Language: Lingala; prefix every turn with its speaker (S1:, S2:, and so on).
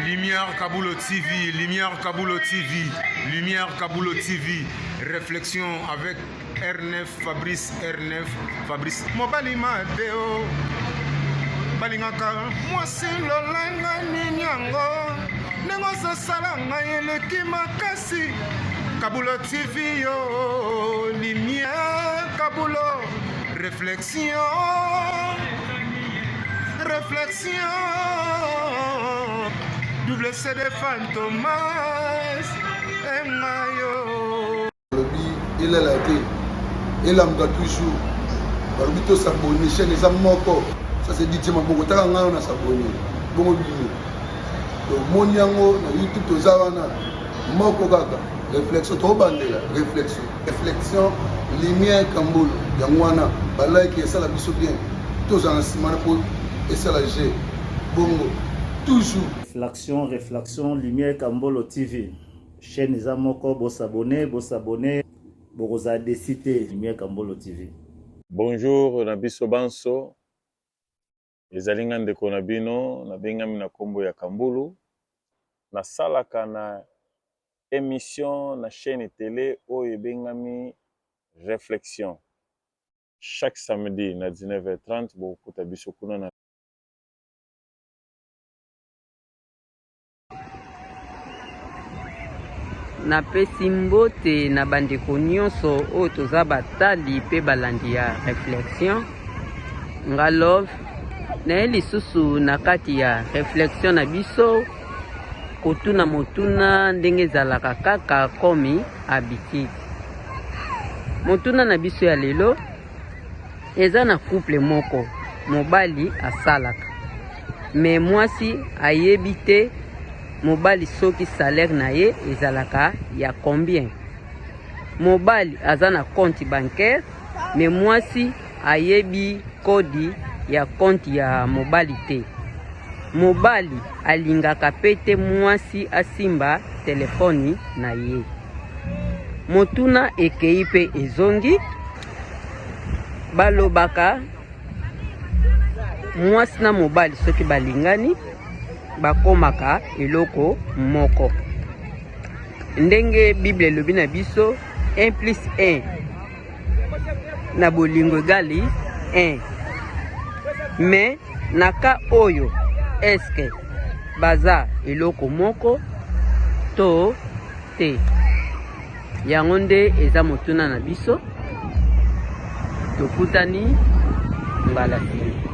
S1: Lumière Kabulo TV, Lumière Kabulo TV, Lumière Kabulo TV, réflexion avec R9 Fabrice R9 Fabrice mobali mabe o balingaka mwasi lolanga nini yango ndenge ozosala ngai eleki makasi Kabulo TV yo Lumière Kabulo réflexion réflexion double CD Fantomas engayo
S2: balobi elala te elamuka toujours balobi tosabone chaîne eza moko ça c'est DJ maboko taka ngai na sabone bongo bino tomoni yango na youtube toza wana moko kaka réflexion tobandela réflexion réflexion lumière kambolo yango wana balike esala biso bien tozala na nsima na mpo esala g bongo toujours
S3: Réflexion, réflexion, Lumière Kambolo TV. Chaîne eza moko, bosabone, bosabone, bokozala déçu te. Lumière Kambolo TV.
S4: Bonjour na biso banso, ezali nga ndeko na bino, nabengami na kombo ya Kambulu. Nasalaka na emission na chaîne tele oyo ebengami Reflexion. Chaque samedi na 19h30 bokokuta biso kuna na
S5: Napesi mbote na bandeko nyonso oyo toza batali pe balandi ya reflexion. Nga Love naye lisusu na kati ya reflexion na biso kotuna motuna ndenge ezalaka kaka comme habitude. Motuna na biso ya lelo eza na couple moko mobali asalaka me mwasi ayebi te mobali soki salaire na ye ezalaka ya combien. Mobali aza na compte bancaire me mwasi ayebi kodi ya compte ya mobali te. Mobali alingaka pe te mwasi asimba telefoni na ye. Motuna ekei pe ezongi, balobaka mwasi na mobali soki balingani bakomaka eloko moko. Ndenge Bible elobi na biso 1 plus 1 na bolingo egali 1. Mais na cas oyo eske baza eloko moko to te? Yango nde eza motuna na biso. Tokutani mbala sima.